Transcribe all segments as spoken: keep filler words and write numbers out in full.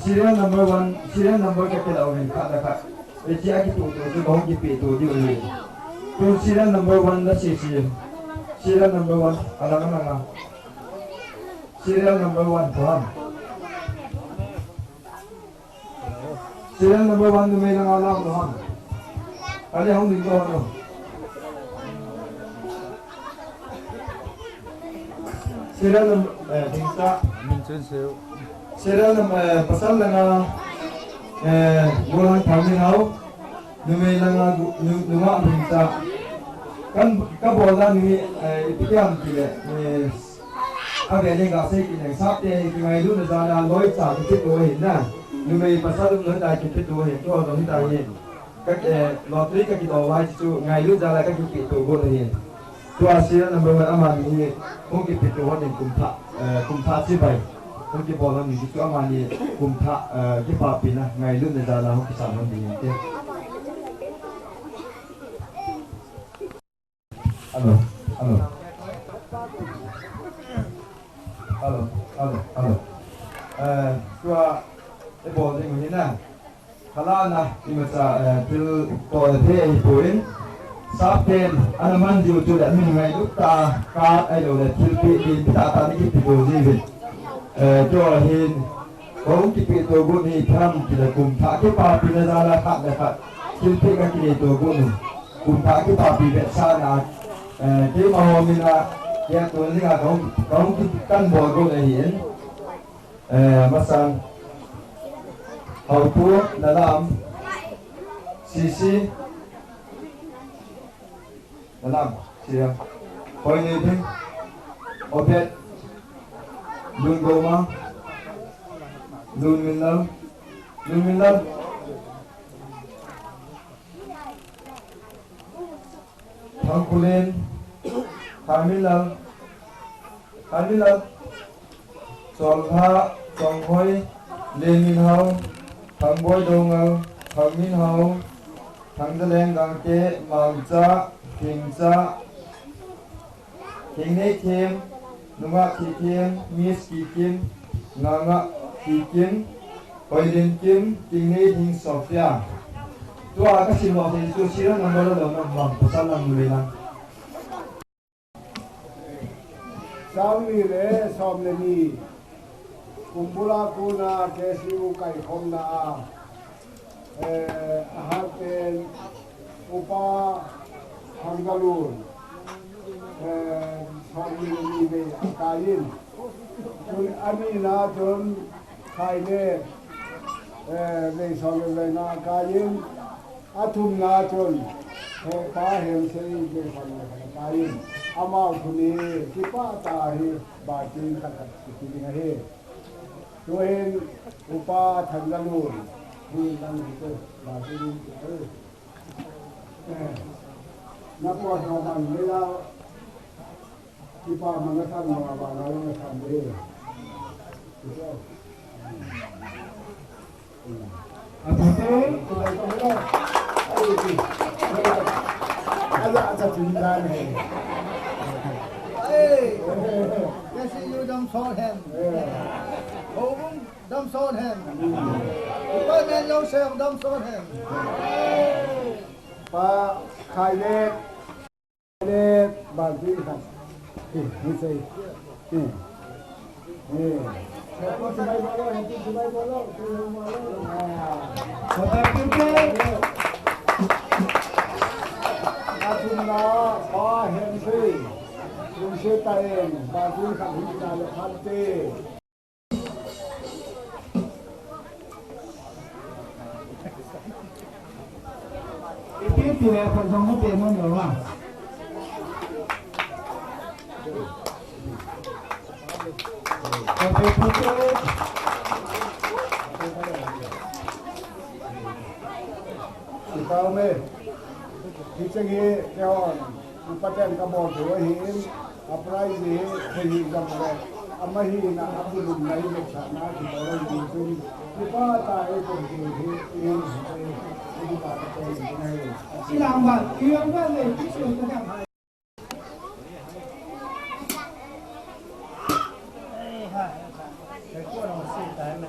Serial number one, serial number ka kila uvin khat le khat. Hiche a kitu tu chu kahung kipe tu diu ahi. Tu serial number one la sese. Serial number one, alang alang a. Serial number one, tu ham. Serial number one numei langa lang lo ham. Ale hung ding ko lo. Serial number, eh, ding ta. Min chun seu. Serial number, eh, pasal langa, eh, Golang Thangminhao. Numei langa gu-, nu-, nungah ding ta. Kan, ka bol dan hi, eh, ipi ham tile, eh, Ave le gasei kit leng, Sapte hi kingailutna jal a loi cha kipe to ahin na. Numei pasal umlou hita kipe to ahin, tua jong hita hi. Ka, eh, lottery ka kido vai chu ngailut jal a ka kipe to got ahin. Tua serial number one amani hi, hung kipe to hon in kum thah, eh, kum thah chibai. Hung kibol hon in chu amani kum thah, eh, kipapina, ngailutna jal a hung kisan hon ding ahin te. Alo, alo. Alo, alo, alo. Eh, tua, ibol ding u hi na. Kalana, imacha, eh, thil toh le thei ahipoi. Sapten, ana man jiu chu le, min ngailut tah, card ahilou le, thilpeh ding tah tah ana kipe to jiuvin. Eh, tua hin, Kahung kipe to got hi ipi ham tile kum thah kipapina jal a khat le khat thilpeh ka kinei to got u. Kum thah kipapi vetsahna, eh, keima ho min a, kei a tun dinga kahung, kahung ki kan bol got ahin. Eh, masang. Haupu, Nalam, Sisi, Nalam, sia. Hoineiphing, Obed, Lungoma, Lungminlal, Lungminlal, Thangkulen, Thangminlal, Thangminlal, Cholpha, Chonghoi, Lenminhao, Thangboi Doungel, Thangminhao, Thangzaleng Gangte, Mangcha, Thingcha, Thingnei Thim, Nungah Kikim, Miss Kikim, Ngangah Kikim, Hoilin Kim, Thingnei Hing Sophia. Tua kasim lou thei chu serial number la lou na bang pasal lang le lang. Sang ni le som le ni, kum bula kona K S U kaikhomna a, eh, ahal pen Upa Thanggalun, eh, som ni le ni vei akaiyin. Chun anina chun Khaile, eh, vei som le vei nga akaiyin. Athumna chun, eh, Pa Hemsei vei som le vei nga akaiyin. Amau thum hi kipah tah a hi, baitin khat khat kiti ding ahi. Tuhin, Upa Thanggalun, hi lang hi chu, baitin kiti ahi. Eh, na po na man le la, Kipa man na san ma ba na na san de. Atate. Ala ata tin dan he. Hey. Kesi yu dam sol hen. Hobung dam sol hen. Upa men yo se dam sol hen. Pa Khaile. Le, baitin khat. Eh, ni sei. Eh. Eh. Happy July bolo, happy July bolo. Ah. Happy July. Athumna, Pa Hemsei. Hemsei Taeng, baitin khat hi na le phante. Ipi ipi le, khat jong mu te mun lo a. Ka pe pu te. Sitau me. Hiche hi, keiho. Upa ten ka bol thei ahin, a prize hi, hei hi jam le, ama hina, a bulum na hi, vetsahna, kibol ahin chun, kipah tah a eikou hi, hi, hi, hi, hi, kipah tah a eikou hi. Silang ba, ilang ba le, kisu ka jam. Hey, ha, ha, ha. Kei ko na si tai me.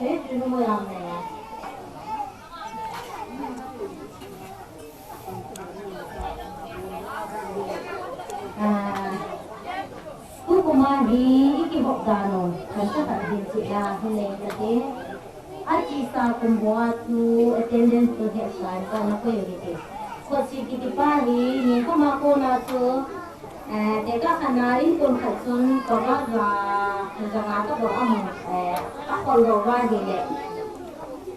Eh, tu mo yang ne. Ah, tu kuma hi iki hop dan u, kan ta ta din chi la, hi le ka te. Achi sa kum bua tu attendance tu he sa, ka na ko yo ke. Ko si ki ti pa hi, ni ko ma ko na tu, Eh, tekah khat na in kun khat chun cover za, za nga ka bol a mu, eh, a khol lo va hi le.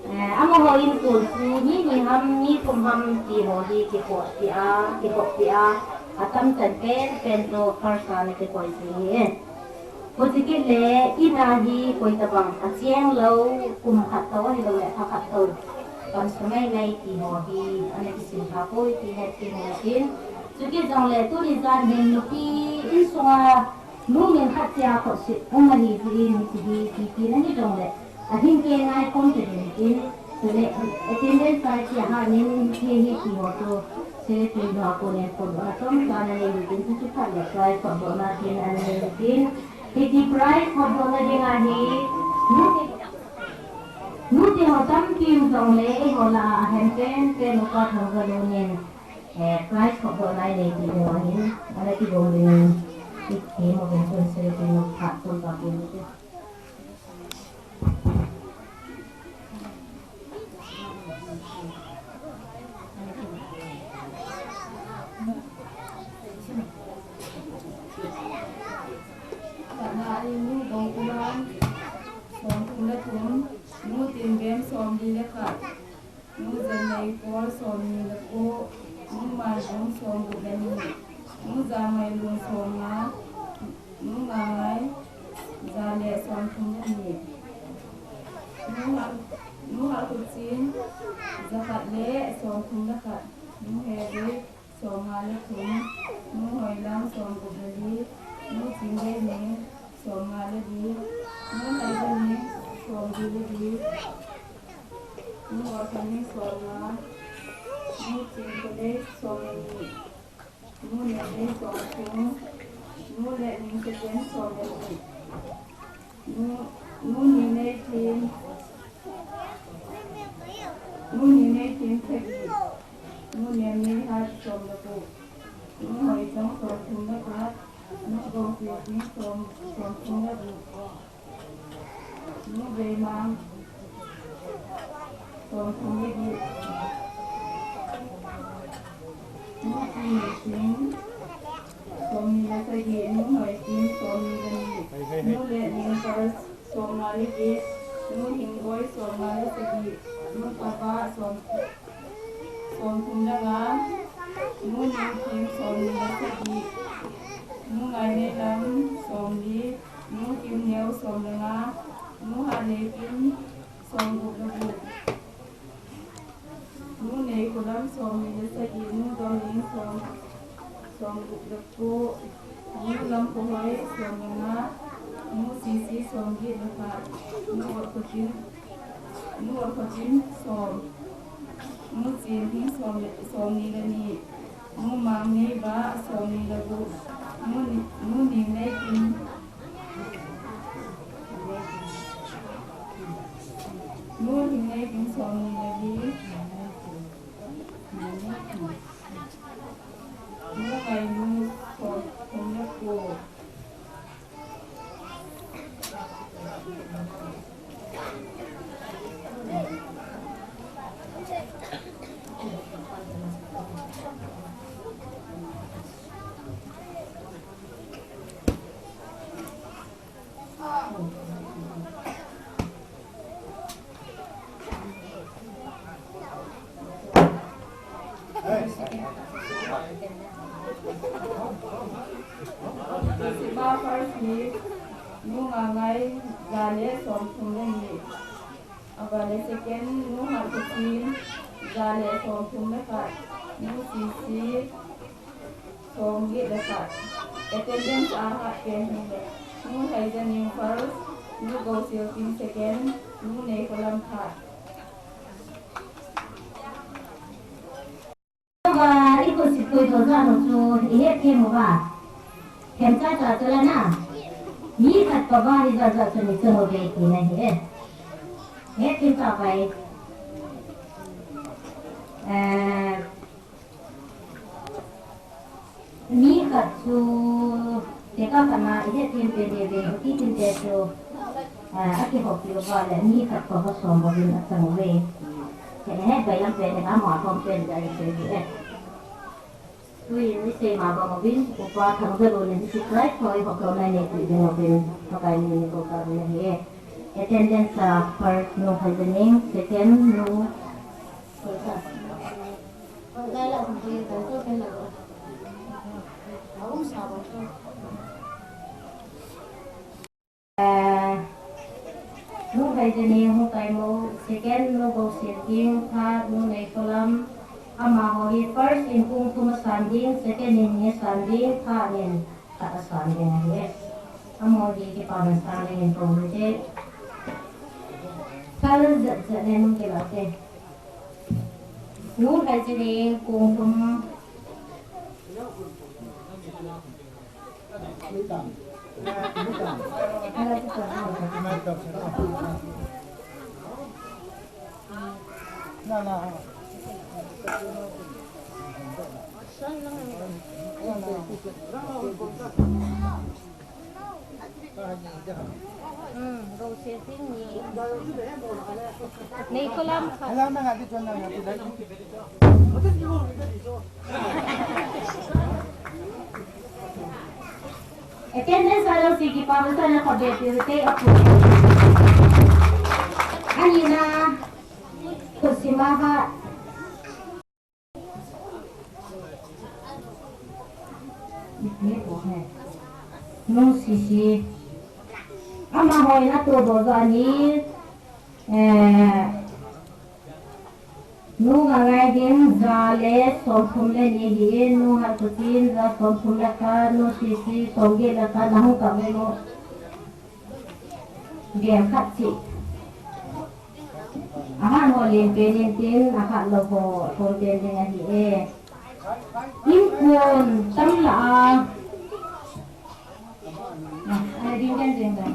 Eh, amaho in kun chu mi ni ham, mi thum ham ti ho hi kikhoh pi a, kikhoh pi a, a tam chan pen pen chu first a na kikoi ji hi e. Ko chi kit le, in a hi koi tabang, a cheng lo, kum khat to, a hi lo le, pha khat to. Pan sa mai mai ti ho hi, ana kisim pha poi ti het ti ho tin. Chuti jong le, tuni jan hin mipi insunga nu min khat chia khohse um ahi jeh in hiti hi, ti ti na hi jong le. Ahin kei ngai khom te din tin. Chule, attendance card chia ha nin hiti hi ti ho chu. Secretary nu a kon in phone a chom sa na nei tin chu chu phat le prize khohdohna tin ana nei tin. Hiti prize khohdohna ding ahi. Nu ti, nu ti ho tampi um jong le, eiho lah a ahem pen pen upa Thangvalonin. Eh, prize khohdohna nei ti ho ahin, ana kigong ding, i, i mo ding chun secretary nu phat chun pa kin ti. Khatna a Nu Goukulan, somthum le thum, Nu Tinbem, somli le khat. Nu Janneikol, somni le ko, Nu Maibung, somgup le ni, Nu Janmailun, somnga, Nu Ngangai, ja le somthum le ni, Nu Hal, Nu Halkhuchin, jakhat le somthum le khat, Nu Hevei, somnga le thum, Nu Hoilam, somgup le li, Nu Chingdeining, somnga le li, Nu Haijaning, somli le li, Nu Orthaning, somnga, Nu Chingkolei, somni, Nu Nendei, somthum, Nu Letningsajen, somni, Nu, Nu Nineitin, Nu Nineitin, thagi, Nu Nemneihat, somle gup, Nu Hoichong, somthum le khat, Nu Gousilting, som, somthum le gup. Nu Veimang, somthum le get. Nu Chineising, somni le sagi. Nu Hoisim, somni le ni. Nu Letningkal, somnga le get. Nu Hingboi, somnga le sagi. Nu Thapa, som, somthum le nga. Nu Ningthim, somni le sagi. Nu Ngaineilam, somli. Nu Kimneo, som le nga. Nu Haneikim, somgup le gup. Nu Neikholam, somni le sagi. Nu Domning, som, somgup le ko. Nu Lamkhohoi, som le nga. Nu Sisi, somget le khat. Nu Orkhotin, Nu Orkhotin, som. Nu Chinthing, som le, somni le ni. Nu Mangneiba, somni le gup. Nu Ni, Nu Ningneikim, Nu Ningneikim, somni le li. Nu Ngainu, somthum le ko. Sima first ni, Nu Ngangai, ja le somthum le ni. Avale second, Nu Hatkhochin, ja le somthum le khat. Nu Sisi, somget le khat. Attendance a hat pen hin le. Nu Haijaning first, Nu Gousilting second, Nu Neikholam third. Ba, i khosih pui to ja no chu, i het them uva. Themcha cha chu la na. Mi khat pa ba hi ja ja chu ni chu ho be ti na hi e. He, tin ta pai. Eh, mi khat chu, tekah khat na, i he tin pe de ve, ki tin te chu, eh, a ki hop pi va le, mi khat ko va som va vin a chang ve. He, he, pai lam pe de, a ma kom pe de, a i pe de, eh. Tuin isei ma bang uvin, Upa Thangzalun in hiche prize ho ihop louna nei peh ding uvin, Pakai min in koukhah uvin ahi. Attendance a first Nu Haizaning, second Nu. Eh, Nu Haizaning, Hungkaimo, second Nu Bousilking, third Nu Neikholam, amaho hi first in kong thum asan ding, second in ni asan ding, third in khat asan ding ahi. Amaho hi kipaman sang dingin kou hite. Thal jat jat le nung kila te. Nu Haizaning, kong thum. Hmm, Rose Singh ni. Neikholam kha. Attendance a lo si kipa masang a khabe pi te apu. Ani na. Kusima ha. Nu Sisi. Amaho in ato doh jeh a ni, eh, Nu Ngangai hin ja le somthum le ni ahin, Nu Hatkuchin ja somthum le khat, Nu Sisi somget le khat, na hung kap ve nu. Gel khat cheh. Ahat ho len pen in tin, ahat lou ho thom pen ding ahi e. Inkuan tam lah a. Ah, ana ding den den da.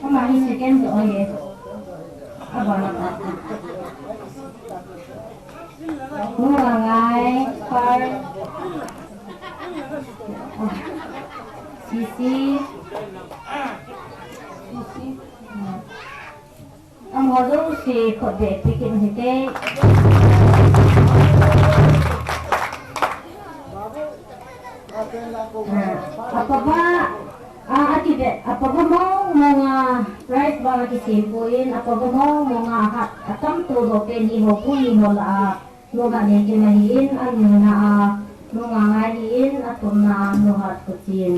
Ama hi second to ahi. Aba na ta. Nu Ngangai, par. Ah. Sisi. Sisi. Ah. Amaho jouse khut beh pe kit u hite. Ah, apaba, ah, ati be, apaba mong mong a, prize bang akisem poi, apaba mong mong a, atam to doh pen hi ho pu hi ho lah a, Nu Ngangai kima ahin, anina a, Nu Ngangai ahin, athumna a, Nu Hatkuchin,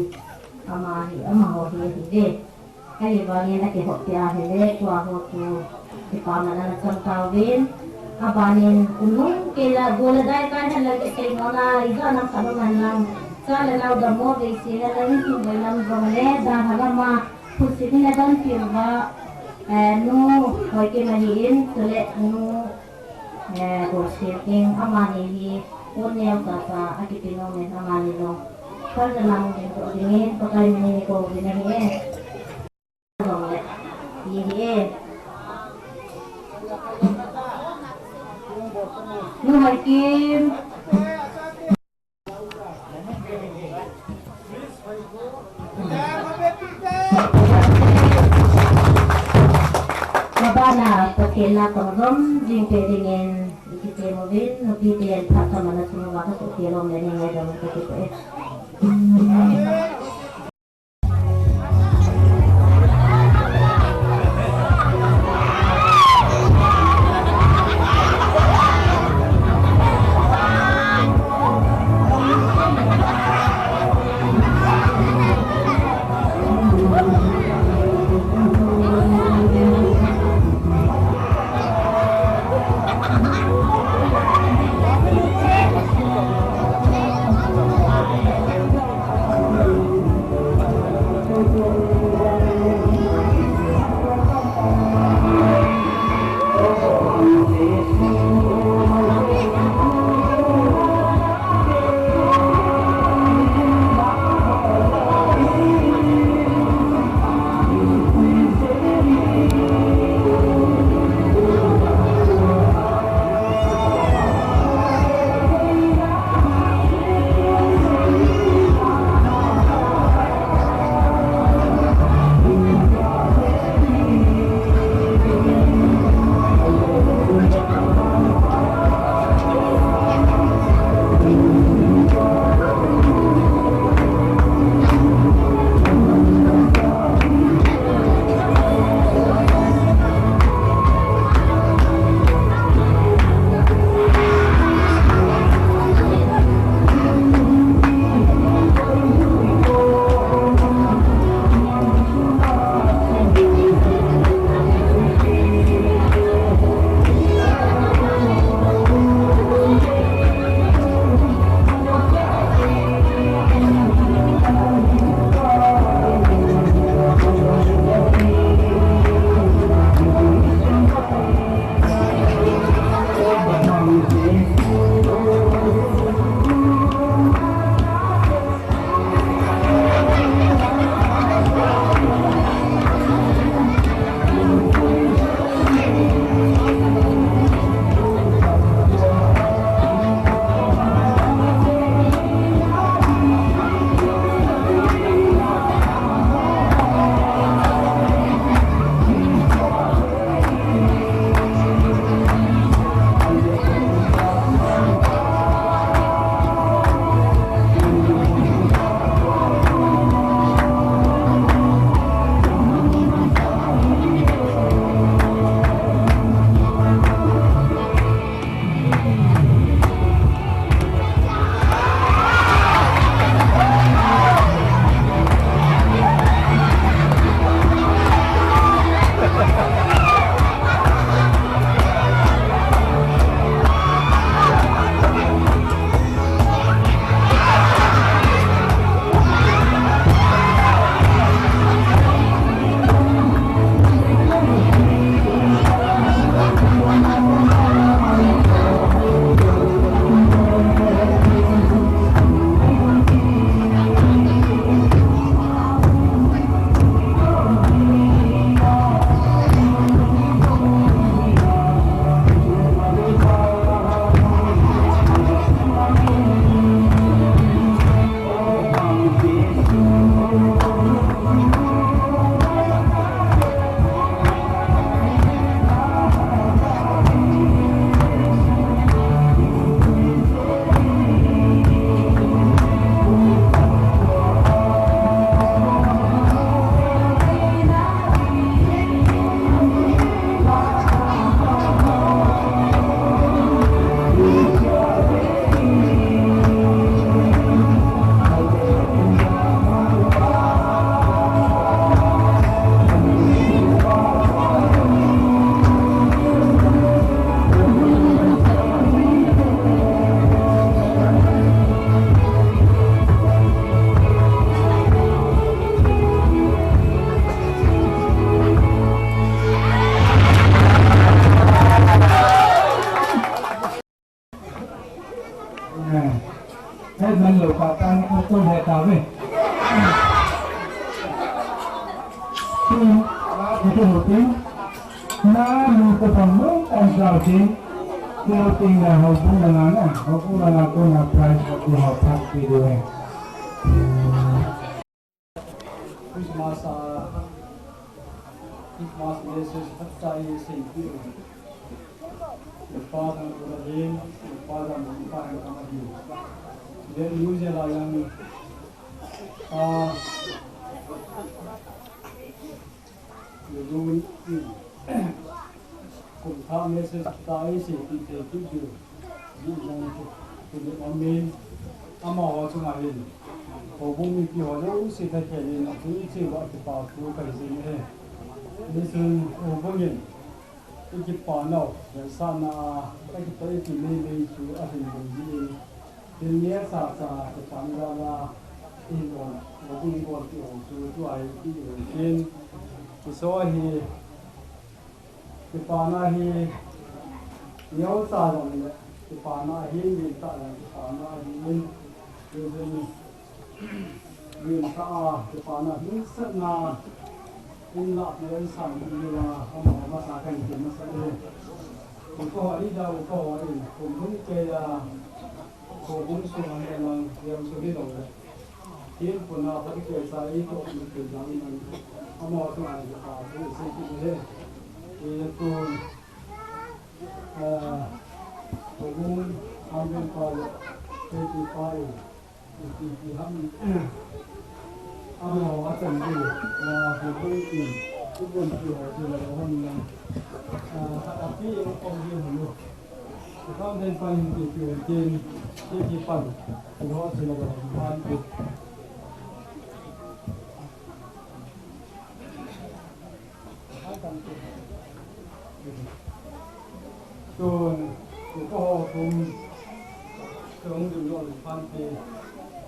ama hi, amaho hi ahi ve. Ahivangin akihop peh ahile, tua ho chu kipaman ana chang tauvin. Abanin, kum lhung kei la, gol le dai kai hen lang kisei mona, ijat nam khat um hen lang, cha le nao dammo veise hen lang, insung vailam jong le, dan ha lama, thusim in adonpi uva, eh, Nu Hoikim ahin, chule Nu Eh, Bousilking, amani hi, pon neo tah tah, akipe nom in amani jong. Kal jana hung ding toh dingin, Pakai min in kou uvin ahi e. Jong le, hi hi e. Nu Hoikim. Mabana Pathen na tong jom jing pe dingin, i kitem uvin, nupi ten phat kaman a sung uva ka soh tel lom le nei ngaidam u ka ti e. Tin, la ite ho tin, na lu ko pang mo, pang sa tin, kilo tin na ho pung na na, ho pung na na ko na prize ko ho phat pi de. Christmas, ah, Christmas message phat sa i sei pi. Ipa dan ko da hin, ipa dan ko pa hin ka ma hin. Then use la yang, ah, Kum thah message ta i sei pi thei kit diu. Ji jong chu, chu ni amin. Amaho chunga hin, houbung mipi ho jouse thakhel in, achung cheh uva kipa thu kahin sei e. Nichun houbung in i kipa nau, vetsahna a, ka kipa i ti meimei chu ahin bol ji in. Thil neh chacha, kipa nau la, i bol, houbung i bol ti ho chu, tua hi ti ho hin. Kiso hi, kipana hi, neocha jong le, kipana hi, neocha jong kipana hi, neocha jong, neocha a, kipana hi, satna, in la, neocha, neocha, amaho masa kahin ti masa e. Upa ho, leader upa ho in, kum lhung keiya, houbung sunga hi lang, hiam su hi lo le. Tin puna pati kei sa i to kum kei jang in, amaho sunga hi pa, pu si ki he. I tu, eh, houbung, amben pa le, kei ki pa in. Iti, iti ham. Amaho atan di, ah, hubung in, hubung ki ho ki la hom lang. Ah, api in kong di hulu. Kong den pan iti, iti, iti, iti pan. Iti ho ki la hom pan. Tun, upa ho thum, tun ding lo le pan te,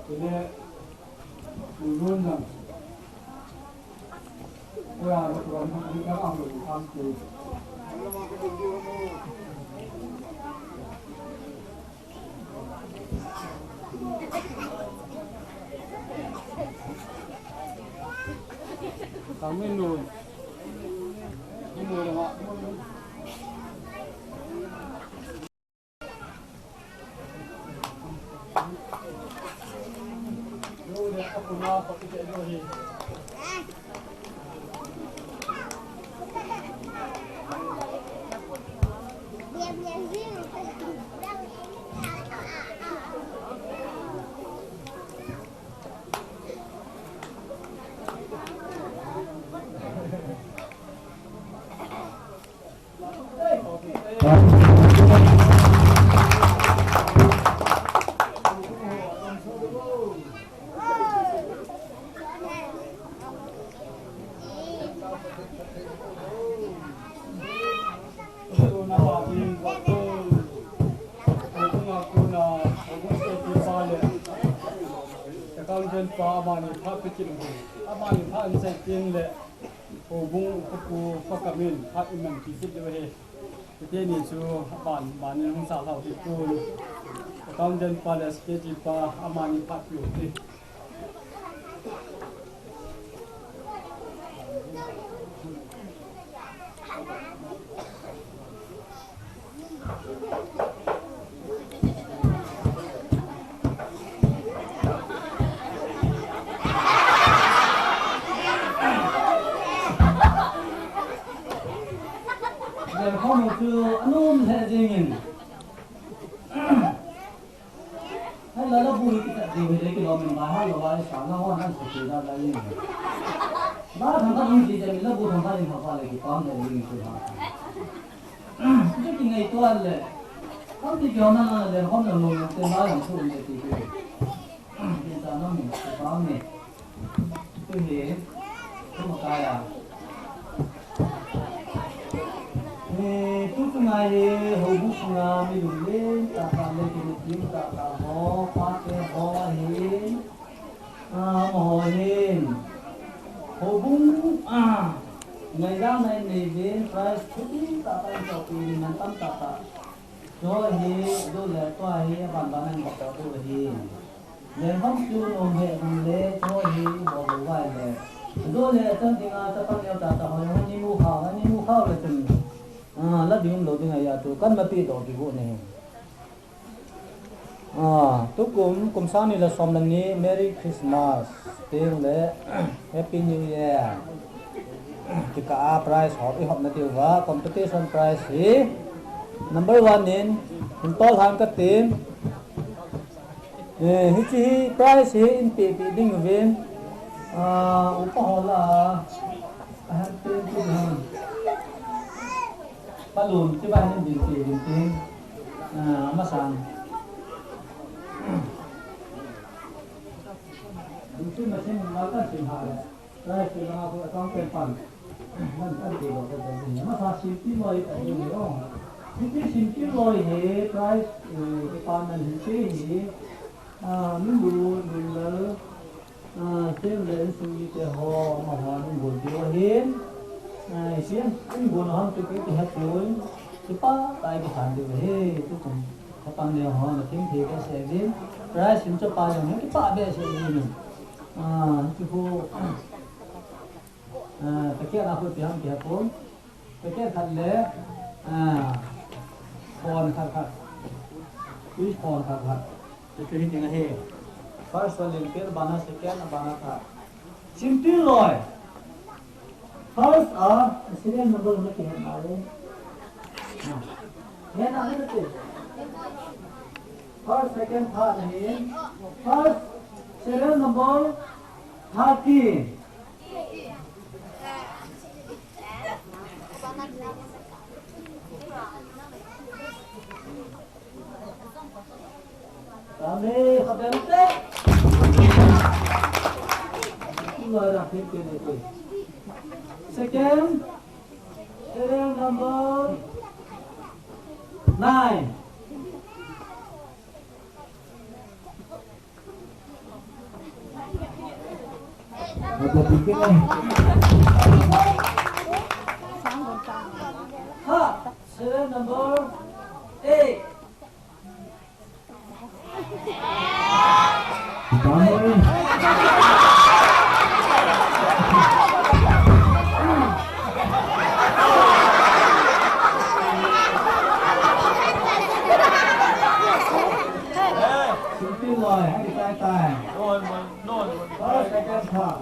te le, ulun lang. Ua, lo tuan, ni ka ang lo pan te. Accountant pa amani phat pe kit u. Amani phat in sei tin le. Houbung upa pu pa kamin phat in man pi kit u he. Tuni chu aban, ban in hung sa lhau ti tun. Accountant pa le secretary pa amani phat pi u ti. Lem khom chu anom lheh jingin. Hai la la bu ni kita de de ki lo min ba ha lo ba sa na ho na sa ki da da yin. Ba thang ta hung ji de la bu thang ta yin ha ba le ki pam de yin ki ha. Ki ki ngai to le. Kam ti ki ho na na le hom na lo na te ba yang su ne ti ki. Ki sa na mi ki pam ni. Tu hi, tu ma ka ya. Eh, tu tu ngai hi, houbung sunga mi lunglen tah tah le kilunglen tah tah ho, pate ho ahin, ah, amaho hin. Houbung, ah, ngaidam nai nei ven, prize thupi tah tah in choi pen, man tam tah tah. Choi hi, du le tua hi, aban ban in bol tou ahi. Leng hom chu nom he nom le, choi hi bol lou vai le. Ajo le chan dinga chapang neo tata ho jong ni mu kha, ni mu kha le chun. Ah, la ding um lou ding ahi a chu kan ma pi doh kit u ahi. Ah, tukum, kum sang ni le som le ni, Merry Christmas, teng le, Happy New Year. Ti kah a prize hop, i hopna diuva, competition prize hi, number one in, hin tol han ka tin. Eh, hiche hi prize hi in pe pe ding uvin. Ah, upa ho lah a, ahem pe pe ding. Balloon, ti ba hin din pe din tin. Ah, amasang. Din tin ma sin ma kan sin ha le. Prize chu langa khu account pen pan. Nan kan ti lo ka jong ni. Amasa simpi loi ka jong ni o. Simpi, simpi loi hi prize, eh, department hin ti hi. Ah, min lu, min lu. Ah, chen le insung mite ho, amaho min gol diu ahin. Ah, chen, min gol ham tu ke ke ha tu. Chu pa, tai ke san diu ahi. Tu kum. Chapang neo ho, na thim thei ka se din. Prize hin chu pa jong, ki pa be se din. Ah, chu khu. Ah, packet a khu ti ham ti ha pum. Packet khat le, ah, phone khat khat. Switch phone khat khat. Chu chu hi ding ahi. First one lim pen, bana second, bana khat. Simpi loi. First a, serial number na kihen na le. Hen na le te. First, second, third ahi. First, serial number thirteen. Tame, khatem te. Ula ra, phir ke ne te. Second, serial number nine. Ha, serial number eight. Simpi loi, hai tai tai. First, second, third.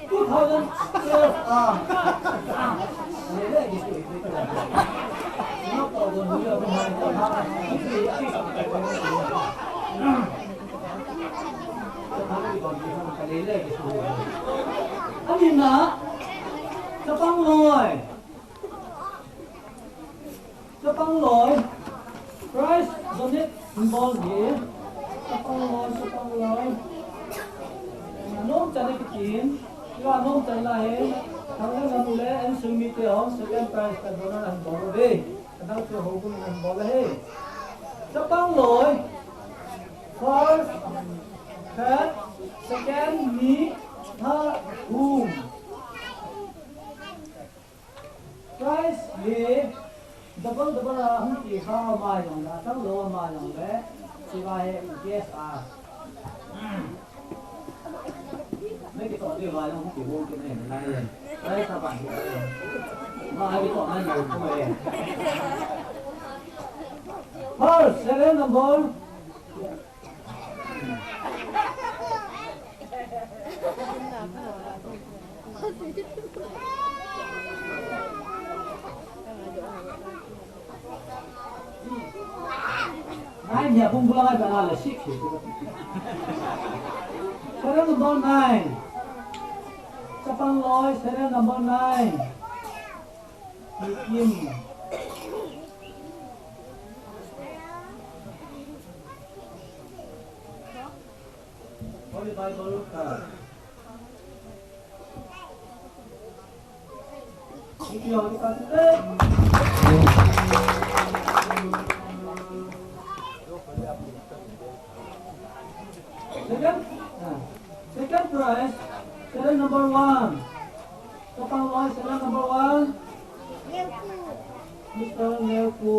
Two thousand twelve, ah. Ani na, chapang loi. Chapang loi. Prize donate hin bol hi. Chapang loi, chapang loi. Nom chan a kitin. Tua nom chan la hi. Thang le nam le, insung mite ho, second prize ka donate hin bol uve. Kadang chu houbung hin bol ahi. Chapang loi. First, third, second, ni, third, home. Prize hi double double a hung ti kha ma jong le, tang lou ma jong le, hiva hi guest a. Mei kito diu va jong hung ti hung ti nei nai le. Prize a ban hi. Ma kito nai nai ko e. First, serial number Nine, ya, pung pula ngai bana le six. Serial number nine. Chapang loi, serial number nine. Kim. Holy Bible, uh, second, uh, second prize, serial number one. Chapang loi, serial number one. Mister Neo Pu.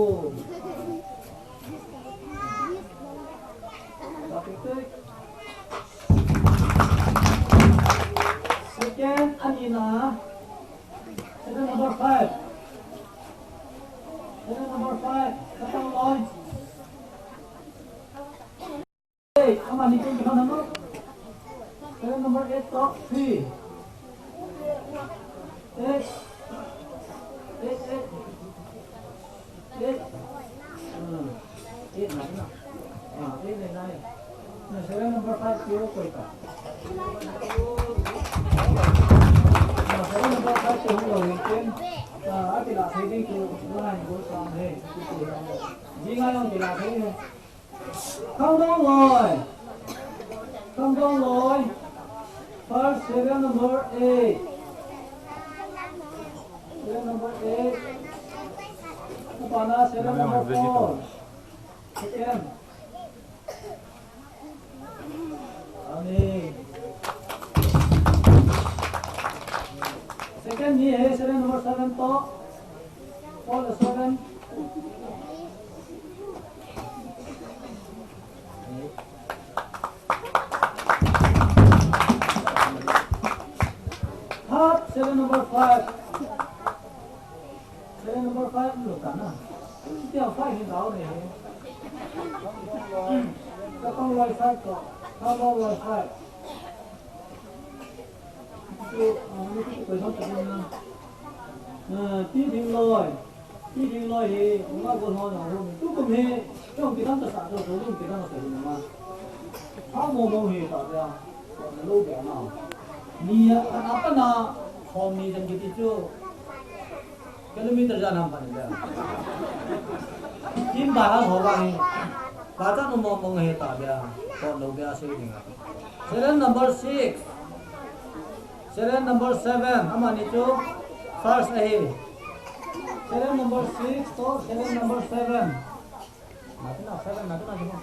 Topic Ina. Serial number five. Serial number five. Katang loi. Hey, come on, you can come on. Serial number eight, top three. Eight. Eight, eight. Eight. Hmm. Eight na, na. Ah, eight na, na. Na, serial number five, zero, koi ka. Na, serial number five, zero, koi ka. Ah, ati la, thei ding tu, line, go, sa, hey. Ji ngai, ati la, thei, hey. Khangdong loi. Khangdong loi. First, serial number eight. Serial number eight. Upana serial number four. Second. Ani. Second ni he serial number seven to. Four to seven. Third, serial number five. Serial number five lo kana. Tia five hi dao ne. Katang loi five to. Katang loi five. Ti ding loi. Ti ding loi hi, nga go ho na ho. Tu kum hi, jong ti dang ta sa to, jong ti dang ta hi na ma. Ha mo mo hi ta ya. Na lo be na. Ni ya, ka na pa na, ho ni dang ki ti chu. Kilometer ja nam pa ni da. Kim ba ha ho ba hi. Ba ta no mo mo hi ta ya. Ko lo be a se ni. Serial number six. Serial number seven. Amani chu first ahi. Serial number six to serial number seven. Natina seven, natina seven.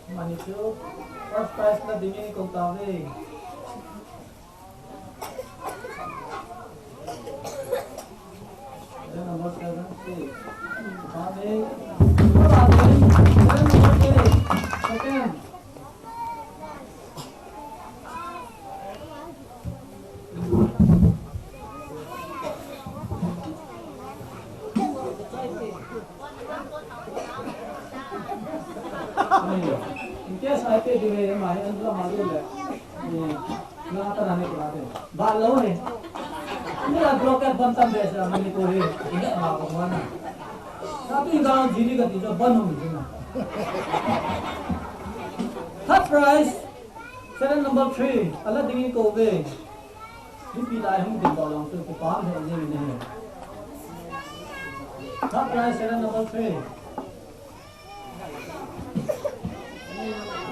Amani chu first prize la dingin kong ta ve. Number seven, six. Second. In case I pay the way, my uncle, my uncle. Nga ta na ni kula te. Ba lo ni. Ni la block at ban tam be sa mani ko he. Ina ma ko ma na. Sa tu ga ji ni ga ti jo ban hung ji na. Third prize, serial number three. Ala ding ko ve. Ni pi dai hung din ba long su ko pa he ji ni he. Third prize, serial number three.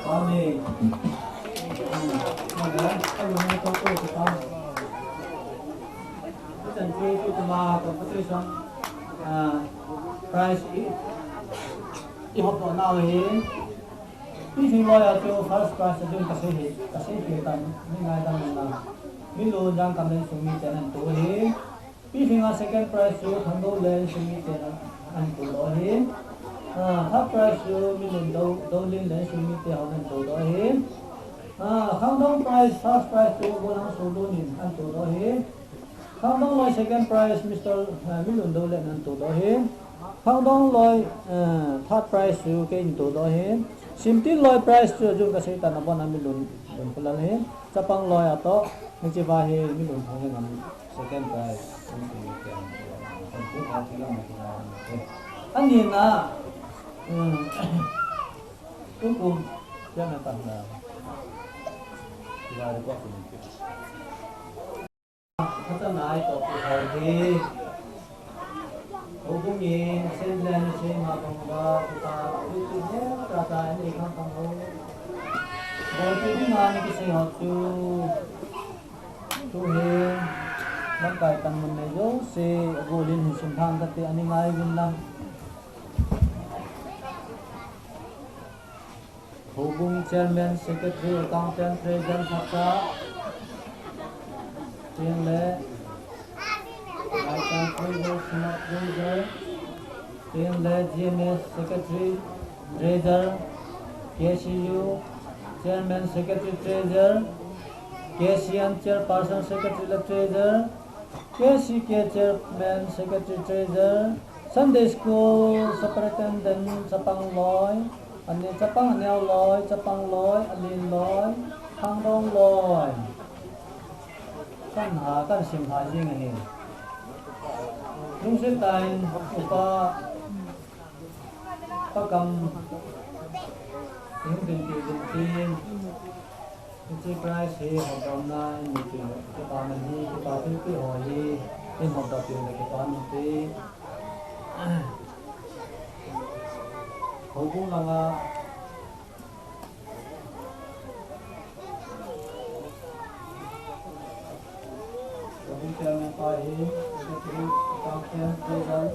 Amen. Amen. Amen. Amen. Amen. Amen. Amen. Amen. Amen. Prize i, i hop to nau hi. Pi Hing loi a chu first prize a jun ka sei hi, ka sei hi tan, mi ngai dan na. Mi lo jang ka men sung mi ten an to hi. Pi Hing a second prize chu Thangdo Len sung mi ten an to do hi. Ah, third prize chu mi lun do, do lin len sung mi te hon an to do hi. Ah, Khangdong prize, first prize chu Golang Sulu nin an to do hi. Khangdong loi second prize, Mister, eh, Milun Dole nan to do hi. Khangdong loi, eh, third prize chu kei in to do hi. Simtin loi prize chu jun ka sei tan abon a Milun, Lun Pulal hi. Chapang loi a to, ni chi va hi Milun Thang hi ngam second prize. Ani na, um, kum kum, ya na ta na. Chi va ri ko kum. Hata nai to pu ho hi. Ho bung in, sen len sen ma bung ba, tu ta, tu tu ne, ta ta, ni khang khang ho. Bo tu ni ma ni ki se ho tu. Tu hi, man kai tan mun nei jo se, a go lin hi sun thang ka te, ani ngai vin lang. Houbung Chairman, Secretary, Accountant, Treasurer, Saksa, Tengle, Laichang Treasurer, Sumap Treasurer, Tengle, G M S, Secretary, Treasurer, K C U, Chairman, Secretary, Treasurer, K C N Chairperson, Secretary le Treasurer, K C K Chairman, Secretary, Treasurer, Sunday School Superintendent, Chapang Loi, ani Chapang Aneo Loi, Chapang Loi, Alin Loi, Thangdong Loi. Kan ha, kan sim ha jing ahi. Lungset tah in, Upa, Pa Kam, hung tin tin tin tin. Hiche prize hi hotdamna in mi tin, kipa man hi, kipa thilpeh ho hi, in hotdam tin le kipa man te. Houbung langa, houbung chairman pa hi, secretary, accountant, treasurer,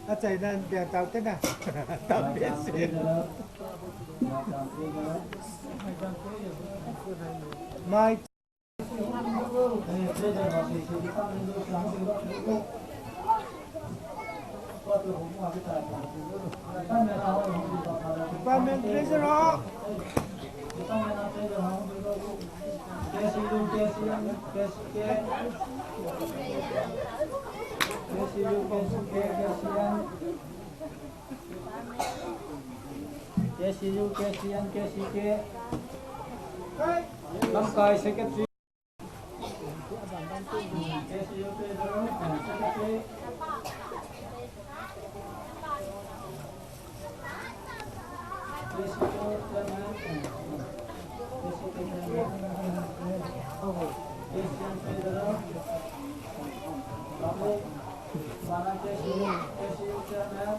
Achai nan bia tau te na. Tau bia se. Mai. Department treasurer ho. K C U, K C N, K C K. Lamkai secretary. K C U treasurer, secretary. K C U chairman, K C K chairman. K C N treasurer. Babu, Bana K C U, K C U chairman.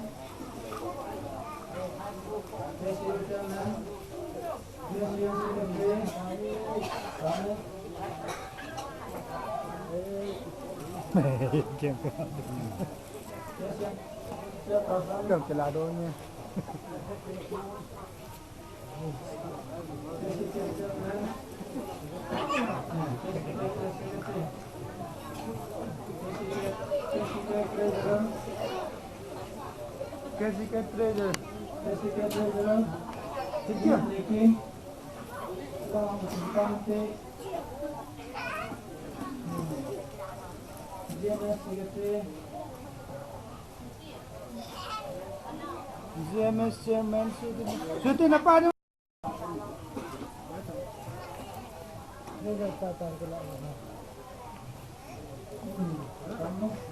Kau kela dong ni. K C K treasurer. K C K treasurer. Sikya. G M S secretary. G M S chairman, Suti. Suti na pa.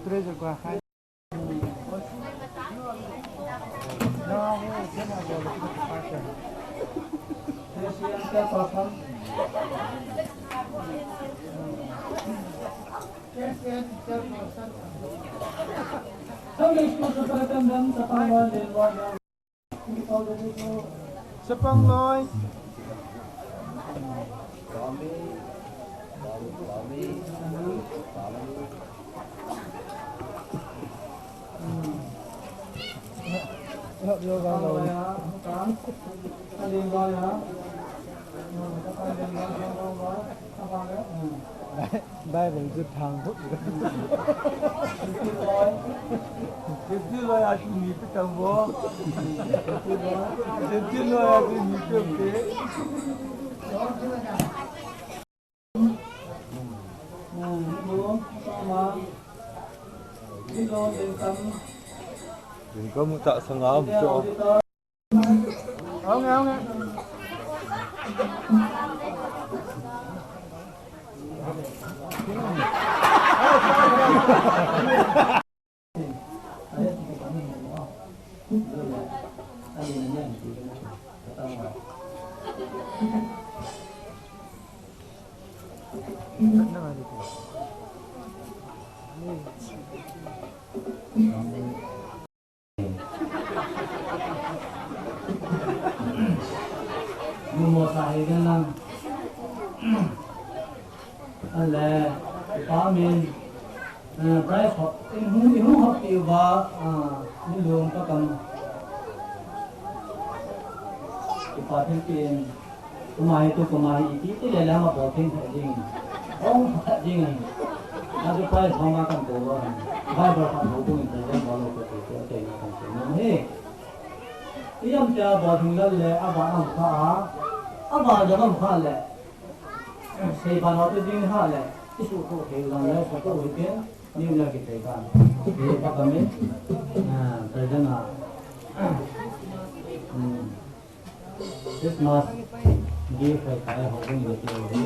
Treasurer ko hai. Chapang Loi. Bible chu thang phut. Fifty loi a chu ni pe tang bo. Fifty loi a chu ni pe pe. Din ko mu ta sangam cho. Aung, aung. Mumo sa hai gan lang. Ale, pa min, eh, prize hop, in hung, in hung hop ti uva, ah, ni lung pa kam. Kipa thil pi in, kuma hi tu, kuma hi iti, ti le le ma bol theng thei ding. Ong thei ding. A tu prize hop ma kam ko ba. Bible kha ko bung in thei le ma lo ko ti, ti, ti na kam ko. Ni. Iyam tia bol theng le le, a ba am kha a, a ba ja am kha le. Seipan ho te ding ha le, i su to thei lang le, sa to hi te, ni na ki thei kan. Hi pa ka min, ah, president a, hmm, Christmas gift hai kai ho ding le te ho hi.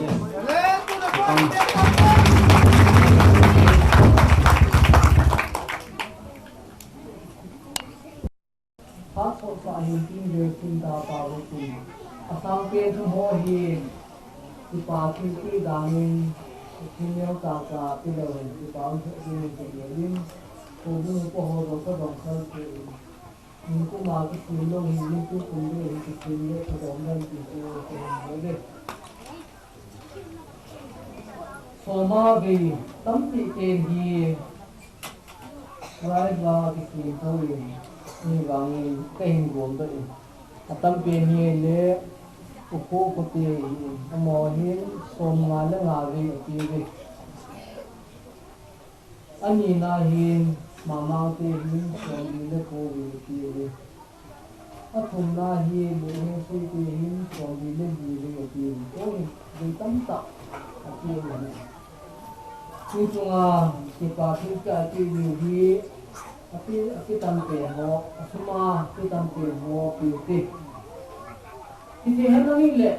Phat sot sah hin tin ve tin ta ta ve tin. A sang pen thum ho hi, kipa thil ti dangin, thil neo ta ta ti lo hin, kipa um thei ding hin ti ve in. Ko bu ko ho do ko dong khal ti in. Min kum a kisim lo hin, min tu kum ve hin kisim le, ko dong dan ti ko ko hin ve le. Soma vei tampi ten hi Rai va kisim tho in, ni vangin ka hin gom doh in. A tampi hi le ukhu ukhu te hi in, amaho hin som nga le nga vei ati ve. A nina hin mamang te hin som li le ko vei ati ve. A thumna hi Lhingseite hin som li le li vei ati in, ko hin vei tamtah ati in. Tuchunga kipa thil tia ati in hi, ati, ati tampen ho, a suma ati tampen ho, ati te. Hiti hen lang hile,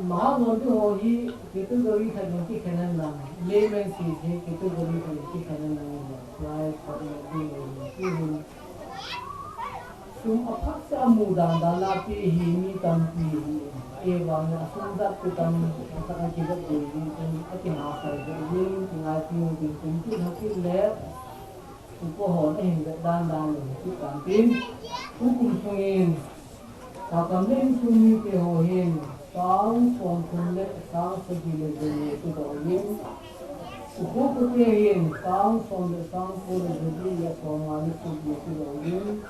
Maha Gandhi ho hi category khat in kikhen hen lang, layman si hi category khat in kikhen hen lang, prize khat in kikhen hen lang, sum aphat seh a mu dan dan a pe hi mi tampi hi, kei vang a sum jat pe tam, a khat a kivet ding hi, a kihasei ding hi, kingai ding hi, kum ti ha kit le, Upa hon ahin vet dan dan in, ti tan tin. Tukum sungin, Kakam le insung mite ho hin, sang som thum le sang sagi le jali ti doh in. Ukhupu te hin, sang som le sang ko le jali le som nga le sagi ti doh in.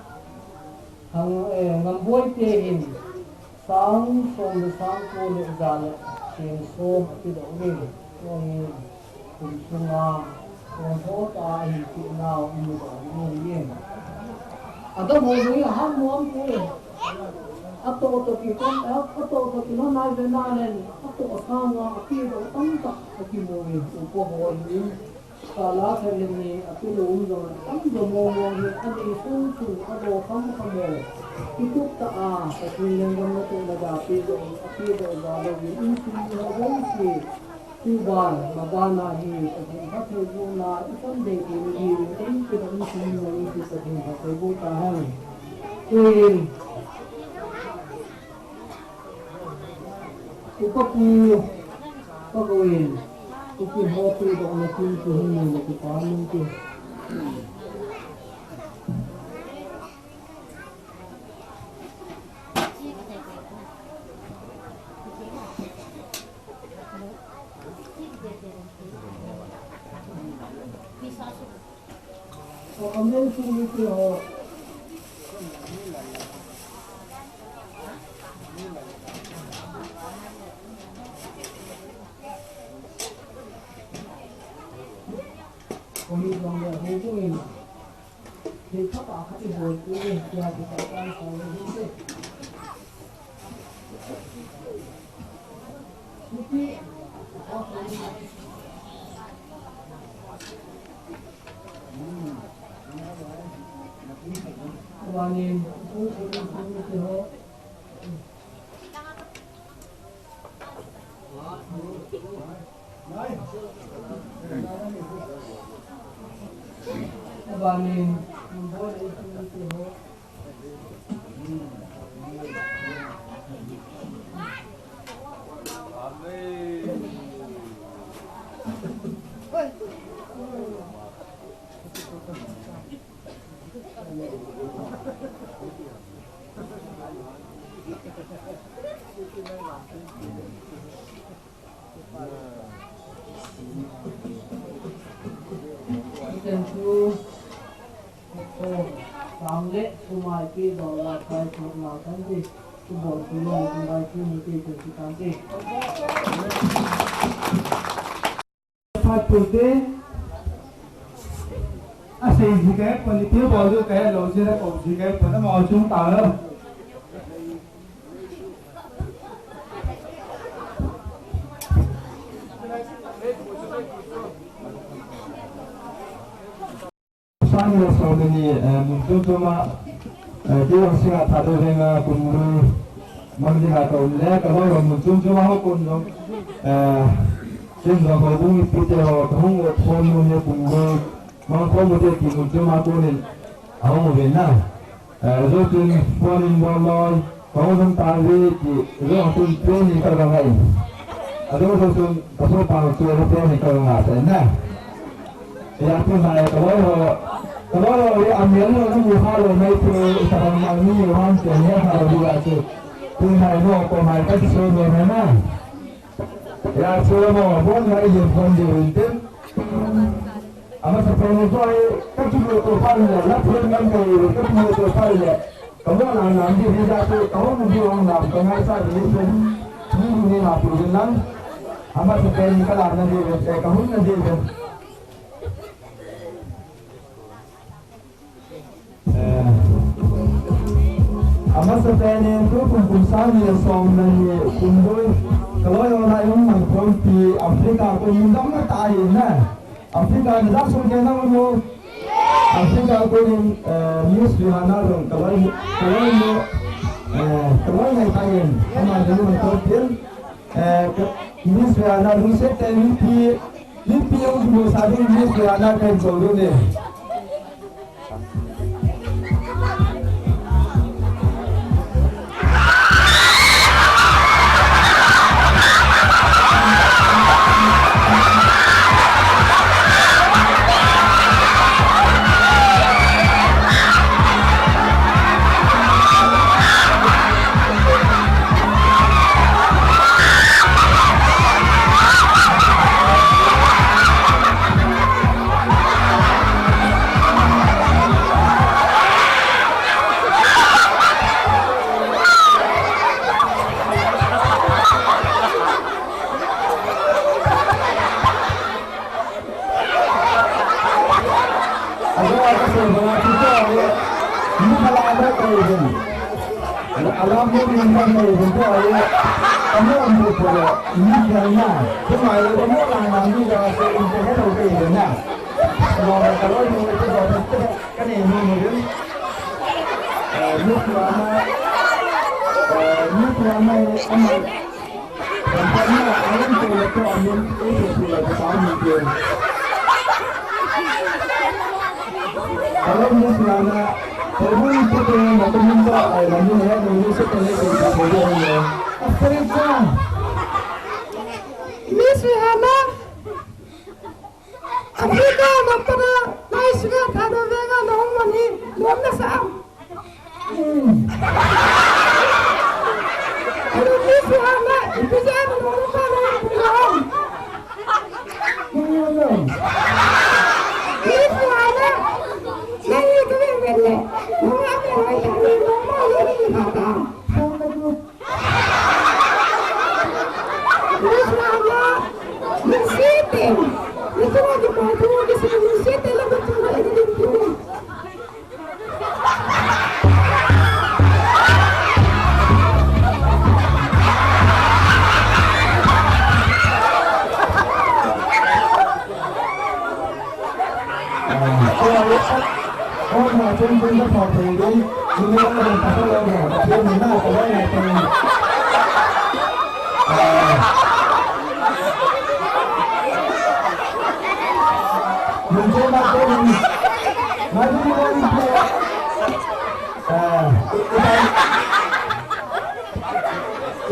Hang, eh, Ngamboi te hin, sang som le sang ko le ja le seng som ati doh in. Tua hin, Kum sunga, kum ho ta ahin peh nau, amu doh ding ahi. Adam ho jong hi ahat nom poi. Atoh toh kilhon, atoh toh kilhon nai ve na len, atoh sanga ape doh tamtah akimu in, upa ho hin. Kala thei le ni, ape lou um jong, atam jo mong mong hi, ani sung sung, ado kham kham e. Kitup tah a, Pathen lenggam natoh na da ape doh, ape doh ja lou in, insung mi ho jouse. Tuban, maban a hi, Pathen phattheibohna, i sam ding ti ni in, ei ti dam ti ni in, Pathen phattheiboh tahen. Tuin, upa pu, pa ko in, upa ho pu dong na tin tu hin ni na tu pa ni tu. Ki dong la kai thot la kan ti. Ki bol ki lo ki lai ki ni ti ti kan ti. Phat pu te. A sei ji kai pa ni ti bol ju kai lo ji la ko ji kai pa na ma chung ta lo. Sang le som le ni, eh, mun chom chom a, eh, kei jong Singngat Thadou Veng a kum lui mang ding a ka um le, ka loi ho mun chom chom a ho kon jong, eh, ken jong houbung mipite ho, ka hung ot khom u hi kum lui mang khom u te ti mun chom a kon in a hung u ve na. Eh, jou chun phone in bol loi, ka hung hung ta ve ti, jou chun train in ka ga ngai. A jou jou chun ka sopi pa chu train in ka ga ngai sa na. Ya tu nai ka loi ho, ka loi ho, ya a mial ho, na mu ha lo nai tu, ta bang ma ni ho han te ne ha lo ya tu. Tu nai no ko mai ka so no na na. Ya chu la mo, bon ngai yin kon di win tin. Amasapen in chu ai, ka chu lo to pa le, la phun ngam ko, ka chu lo to pa le. Ka mo na na di ri da chu, ka mo di ong na, ka ngai sa di ri pen. Ni ni na pu din lang. Amasapen in ka la na di ri, eh, ka hun na di ri. Eh, amasapen in tukum kum sang ni le som le ni kum lui. Ka loi ho na jong mang khompi Africa kum mun dang na ta in na. Africa ni dak sun ke na mo. Africa kum in, eh, Miss Rihanna jong ka loi, ka loi mo, eh, ka loi ngai ta in. Ama jong mang khompi. Eh, ka, Miss Rihanna lungset tah in mipi, mipi jong kimu sa ding Miss Rihanna ka in chol ding e. Ajo aka se bana tu to aye. Ni kala na ko yin. Ala mo ni na ko yin to aye. Amo ambu ko ni kana. Kuma aye amo la na ni ga se in te na ko yin na. Ko na ka lo ni ko to ka ni ni ni. Eh, ni ko ama. Eh, ni ko ama ama. Miss Rihanna, Africa lam pana, nai Singngat Thadou Veng a nahung man hi, lom nasa am? Hmm. Hello, Miss Rihanna, ipi jeh a nahung pan ham? Hmm. Miss Rihanna, nang hi kave ven le, nang hi kave ven le, nang hi kave ven le.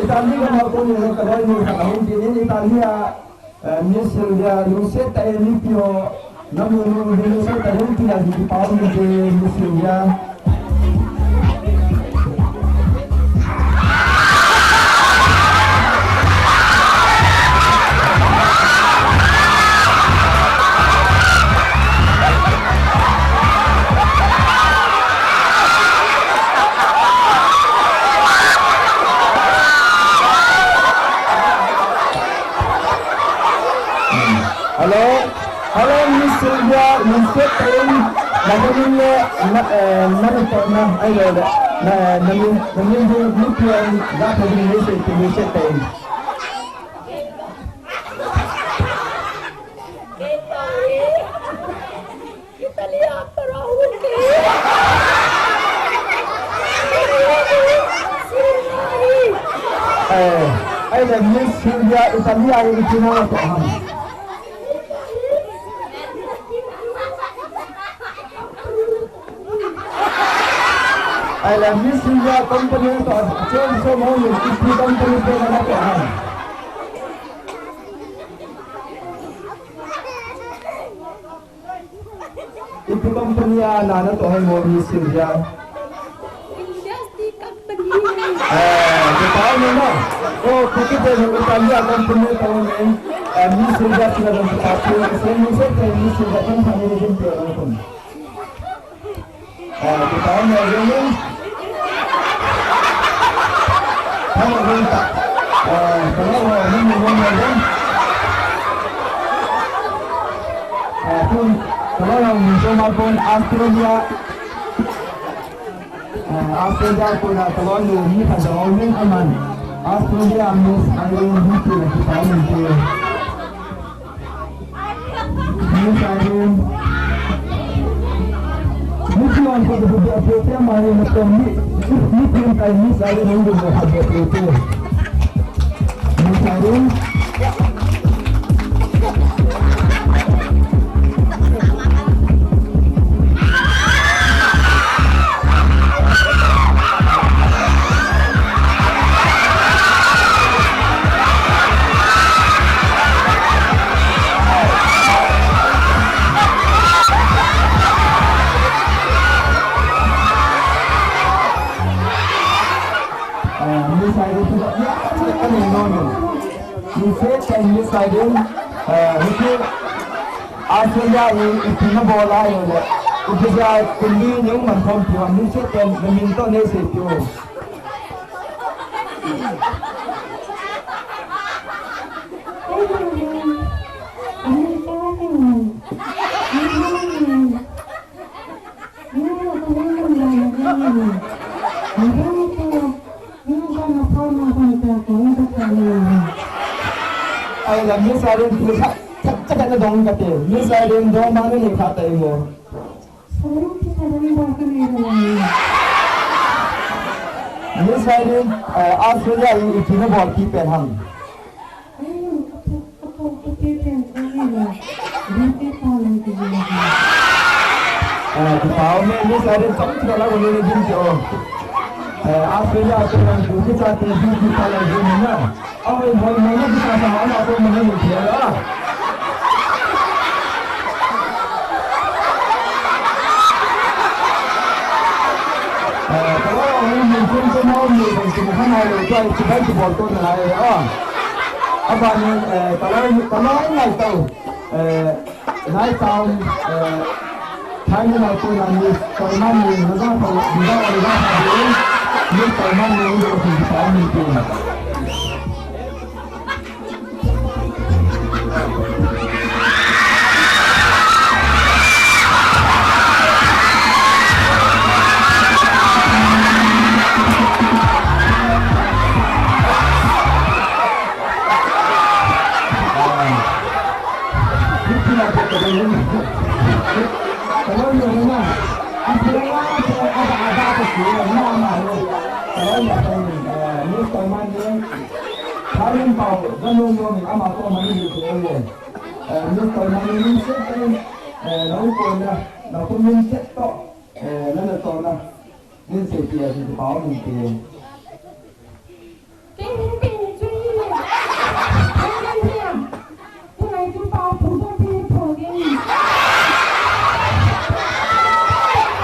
Italia ka ma ko ni ka bai ni ka hung di ni Italia. Eh, Miss Sylvia, lungset tah in mipi ho, na mu nu, lungset tah in tina di pa ni te, Miss Sylvia. Silvia, min seh tah in, na min le, na, eh, na min toh na, ahilou le, na, na min, na min ding, min pian, na min ding, min seh tah in, min seh tah in. Italia para hungke. Eh, ahile Miss Silvia Italia hi ipi natoh ham? Ahile Miss Silvia company toh, change so mo ni, ipi company toh natoh ham? Ipi company a na natoh ham mo Miss Silvia? Industry company. Eh, kipah nom na. Oh, kiki te Italia company toh ni. Eh, Miss Silvia sila dong kipah. Miss Silvia, Miss Silvia company ni din te na kun. Eh, kipah nom na. Kipah nom na. Eh, kipah nom na. Eh, kun, kipah nom na. Australia. Eh, Australia kona kaloinu mi khat jong aumin aman. Australia Miss Irene hi tina kipah nom te. Miss Irene. Miss Irene ko ko ko ko ma ni na ko mi. Mi tin tai Miss Irene ko ko ko ko ko. Miss Irene. Ah, Miss Irene, ya, ya, ya, no, no. Miss Irene, Miss Irene, eh, Miss Australia hi ipi nabol a ahile, ipi jeh a kulli neiman khom piu ham, Miss Irene, namin toh neisei piu. Ahile Miss Irene, cha, cha, cha, cha, dong kate. Miss Irene, dong ma nei kha tai mo. Miss Irene, eh, Australia hi ipi nabol kit pen ham? Eh, kipah e, Miss Irene, chomcha la ko ni din cho. Eh, Australia ko lang ko kicha te beauty parlour din na. Aw, hoi, hoi, na kita sa, ano ako, mga nagkira. Eh, kalau orang mungkin tu mau ni, dan semua kan ada, itu, itu kan sebuah tu, nah, eh, ah. Apa ni, eh, kalau, kalau orang ngai tau, eh, ngai tau, eh, Thailand a kona Miss Thailand ni, na za pa, na za pa, na za pa, Miss Thailand ni, ni ko si Thailand ni ko. Kei min pen chu ni le. Kei min pen. Tulai chu pao phu to pi phu ding.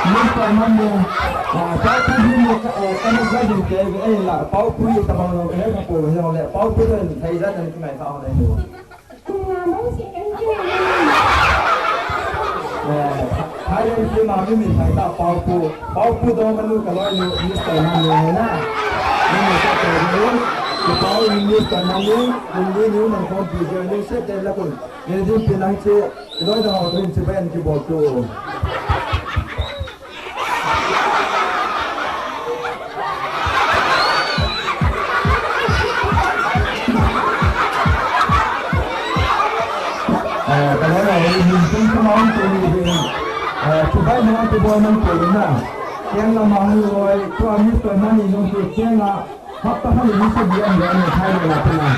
Mister Mande, ah, pao phu ni le, eh, ka na sa jin ke, eh, la, pao phu ye ta bang lo, eh, ka po, eh, le, pao phu to, thei za, na ki mai ka, eh. Thailand film a mi min thei ta Pau Pu. Pau Pu dong manu ka loi nu Mister Manu na. Manu ka te nu. Ki Pau Mister Mani, Limli New Mangkhongpi, Joining Set, Tenglakun. Nidin pinang chu, Loi da ho, Rin Chibai and Kibol tu. Eh, kalau lah, ini mungkin cuma untuk ini, eh, cuba dengan cuba nanti, nah. Yang lama ni, oi, tu kami pernah ni, untuk yang Hapta khat le ni sa dia ni ani thai le la pina.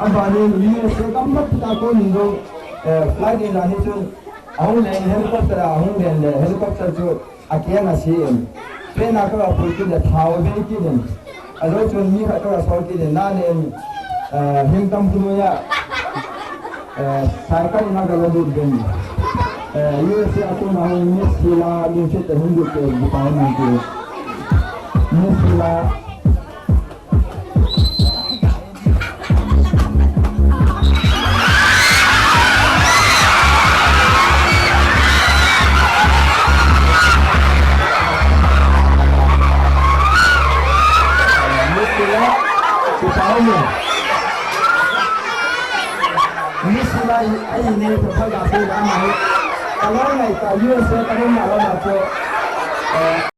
Abanin U S A gam mat ta ko ni jong, eh, flight in la ni chun, ahung leng helicopter a, ahung leng le helicopter chu akiang a si in. Pen a ka la pui kit le thao ve kit in. Ajou chun mi khat ka la sol kit in, na nen, eh, hing tam khu ya. Eh, cycle na ka la lut den. Eh, U S A a kona hung Miss Sheila, Miss Sheila hung lut ke, di pa hung lut ke. Miss Sheila. Miss Sheila, di pa hung lut. Miss Sheila, ai ne, to pha ga se ga ma. Ka lo ngai ka U S A ka lo na lo na to. Eh,